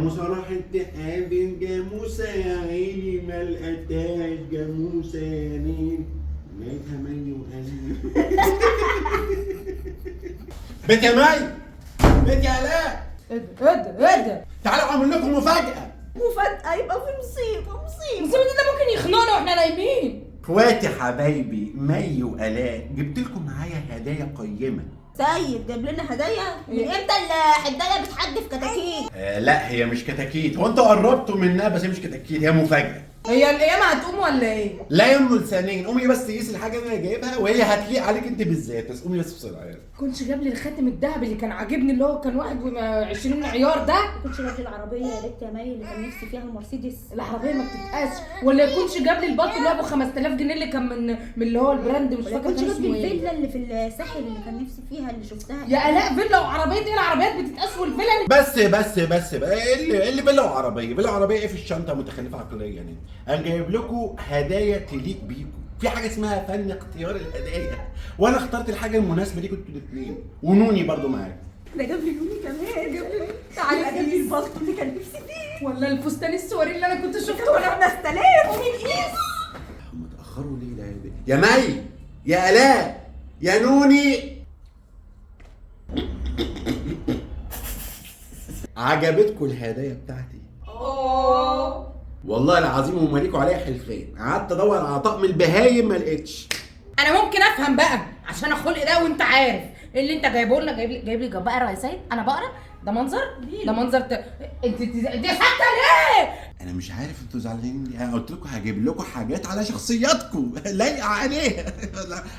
جاموسه راحت تقابل جاموسه يا عيني ما لقتهاش جاموسه يا نيل، لقيتها مي وقلبي. بنت يا مي، بنت يا علاء، ايه ده ايه ده؟ تعالوا اعمل لكم مفاجأة. مفاجأة؟ يبقى في مصيبة. مصيبة مصيبة ده ممكن يخنقنا واحنا نايمين. اخواتي حبايبي مي وآلاء، جبت لكم معايا هدايا قيمة. سيد جايب لنا هدايا؟ من امتى الحدايه بتحدف كتاكيت؟ لا هي مش كتاكيت، هو انتوا قربتوا منها بس هي مش كتاكيت، هي مفاجأة. هي القيامة هتقوم ولا ايه؟ لا يا ام لسانين، قومي بس قيسي الحاجة اللي انا جايبها وهي هتليق عليك انت بالذات، بس قومي بس بسرعة يعني. كنتش جاب لي الخاتم الذهبي اللي كان عاجبني اللي هو كان 21 عيار ده؟ كنتش جاب لي العربية يا بنت يا مي اللي كان نفسي فيها المرسيدس؟ العربية ما بتتقاسش. ولا يكونش جاب لي البط اللي هو ابو 5000 جنيه اللي كان من اللي هو ال brand، مش فاكر كنتش كان جاب لي اسمه ايه. الفيلا اللي في الساحل اللي كان نفسي فيها اللي شفتها؟ يا الاء فيلا وعربية ايه؟ العربيات بتتقاس والفيلا. بس بس بس بقى ايه اللي فيلا وعربية؟ فيلا وعربية ايه في الشنطة متخلفة عقليا يعني؟ انا جايب لكم هدايا تليق بيكم، في حاجة اسمها فن اختيار الهدايا، وانا اخترت الحاجة المناسبة ليكم انتوا الاثنين، ونوني برضو معاكم. ده جاب لي نوني كمان، جاب لي تعالى، جاب لي البلطو اللي كان نفسي فيه، ولا الفستان السواري اللي انا كنت شفته وانا 5000 ومين قيس. هم اتاخروا ليه العيال دي؟ يا مي، يا الاء، يا نوني، عجبتكم الهدايا بتاعتي؟ والله العظيم هم ليكوا عليا حلفين، قعدت ادور على طقم البهايم ما لقيتش. انا ممكن افهم بقى عشان الخلق ده وانت عارف اللي انت جايبه لنا. جايب لي بقرة يا سيد، انا بقرة؟ ده منظر؟ ده منظر انت دي ساكته ليه؟ انا مش عارف انتوا زعلانين ليه، انا قلت لكم هجيب لكم حاجات على شخصياتكم لايقة عليها.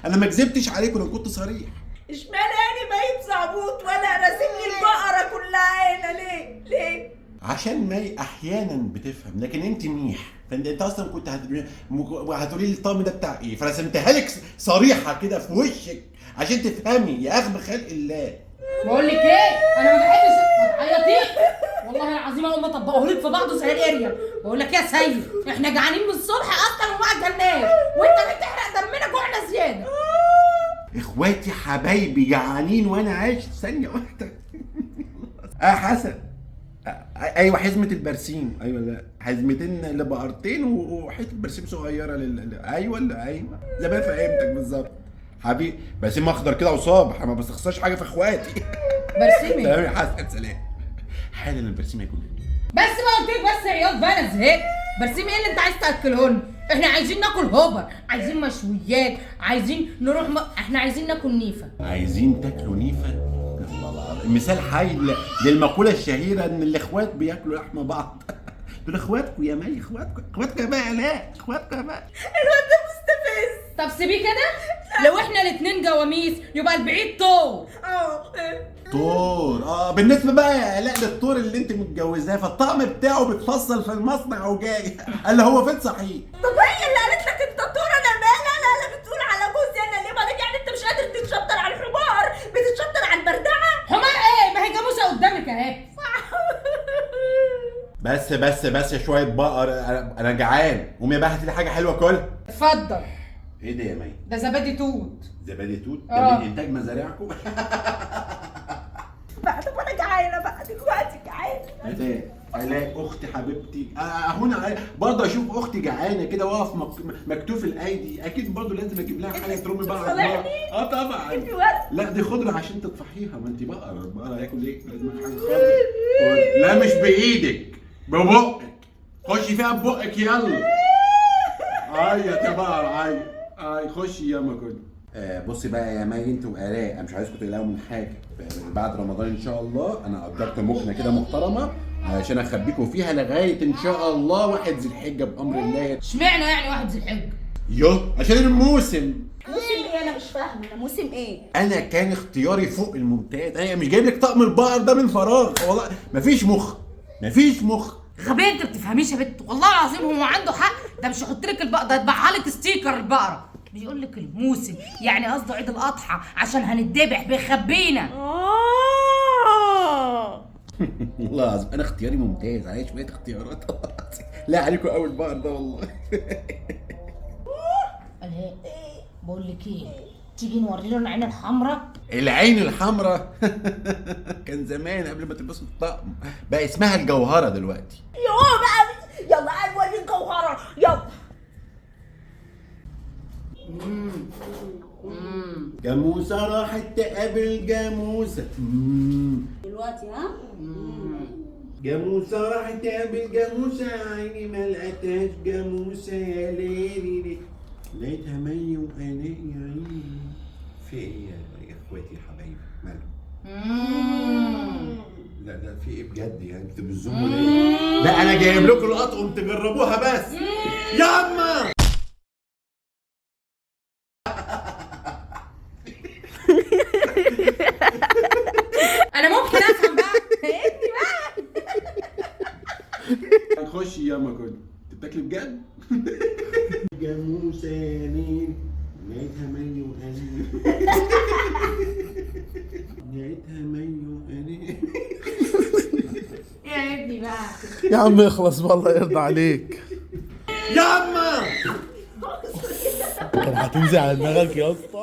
انا ما كذبتش عليكم، انا كنت صريح. اشمعنى يعني باين زعبوط ولا راسم لي البقرة كلها هنا ليه؟ ليه؟ عشان مي احيانا بتفهم، لكن انت ميح، فانت اصلا كنت هتقولي لي الطقم ده بتاع ايه، فرسمتها لك صريحه كده في وشك عشان تفهمي يا اغبى خلق الله. بقول لك ايه، انا ما بحبش ما تعيطيش والله العظيم، اقوم اطبقه لك في بعضه زي الاريال. بقول لك يا سيد احنا جعانين من الصبح اصلا وما اكلناش، وانت بتحرق دمنا جوعنا زيادة. اخواتي حبايبي جعانين وانا عايش. ثانية واحدة. حسن، ايوه حزمه البرسيم، ايوه لا حزمتين لبقرتين وحتة برسيم صغيرة ايوه لا ايوه زي ما فهمتك بالظبط حبيبي. برسيم اخضر كده وصابح، ما بستخسرش حاجة في اخواتي. برسيم ايه؟ تمام يا حسن، سلام. حالا البرسيم هيكون بس بقى قلت لك بس يا عياط بقى، انا زهقت. برسيم ايه اللي انت عايز تاكله لنا؟ احنا عايزين ناكل هوبر، عايزين مشويات، عايزين نروح احنا عايزين ناكل نيفه. عايزين تاكلوا نيفه؟ مثال حي للمقولة الشهيرة إن الإخوات بياكلوا لحم بعض. دول إخواتكم يا مي، إخواتكم، إخواتكم يا بقى، لا إخواتكم يا بقى. الواد ده مستفز. طب سيبيه كده، لو إحنا الاتنين جواميس يبقى البعيد طور. طور. بالنسبة بقى يا آلاء للطور اللي أنت متجوزاه، فالطقم بتاعه بيتفصل في المصنع وجاي. قال هو فين صحيح؟ طب هي اللي قالت لك أنت طور، أنا مالي؟ أنا بتقول على جوزي أنا ليه؟ بعدين يعني أنت مش قادر تتشطر على الحمار، بتتشطر على البردعة. حمار ايه؟ ما هي جاموسه قدامك اهي. بس بس بس يا شوية بقر، انا جعان، قومي يا بقى هاتي لي حاجة حلوة كلها. اتفضل. ايه ده يا مي؟ ده زبادي توت. زبادي توت؟ ده من انتاج مزارعكم؟ بقى طب انا جعانة بقى دلوقتي، جعانة. الاء، الاء اختي حبيبتي، هنا برضه اشوف اختي جعانة كده واقف مكتوف الايدي، اكيد برضه لازم اجيب لها حاجة ترمي بقى على النار. طبعا. لا دي خضرة عشان تطفحيها، ما انت بقرة، البقرة هياكل ايه؟ لازم حاجة خضرة. لا مش بايدك، ببقك، خشي فيها ببقك يلا. عيط يا بقر، عيط، اي خشي ياما كنت. بصي بقى يا مي انت وآلاء، انا مش عايزكم تقلقوا من حاجة. بعد رمضان ان شاء الله انا اجرت مكنه كده محترمه علشان اخبيكم فيها لغاية ان شاء الله 1 ذي الحجة بامر الله. اشمعنى يعني 1 ذي الحجة؟ يوه عشان الموسم. موسم ايه؟ انا مش فاهمه، انا موسم ايه؟ انا كان اختياري فوق الممتاز، انا مش جايب لك طقم البقر ده من فراغ والله، مفيش مخ، مفيش مخ. غبية انت بتفهميش يا بنت، والله العظيم هو عنده حق، ده مش يحط لك البقرة، ده يطبعها لك ستيكر البقرة. بيقول لك الموسم يعني قصده عيد الاضحى عشان هنتذبح، بيخبينا. والله العظيم انا اختياري ممتاز، عليا شوية اختيارات. لا عليكم قوي البقر ده والله. الاء بقول لك ايه، تيجي نوري له العين الحمراء. العين الحمراء كان زمان قبل ما تلبسوا الطقم، بقى اسمها الجوهرة دلوقتي. يوه بقى، يلا نوري الجوهرة يلا. جاموسه راحت تقابل جاموسه. دلوقتي ها؟ جاموسه راحت تقابل جاموسه، عيني ما لقيتهاش جاموسه يا ليلي، لقيتها مي وقناء يا عيني. في ايه يا اخواتي يا حبايبي؟ مالهم؟ لا لا في ايه بجد يعني؟ انتوا بتزوموا ليه؟ لا انا جايب لكم الاطقم تجربوها بس. ياما انا ممكن افهم بقى. بقى خشي ياما، كنت بتاكلي بجد؟ جاموسه يا ليل لقيتها مي وقناء، لقيتها مي وقناء. يا ابني بقى يا عم اخلص بقى، الله يرضى عليك. ياما كان هتنزل على دماغك يا اسطى.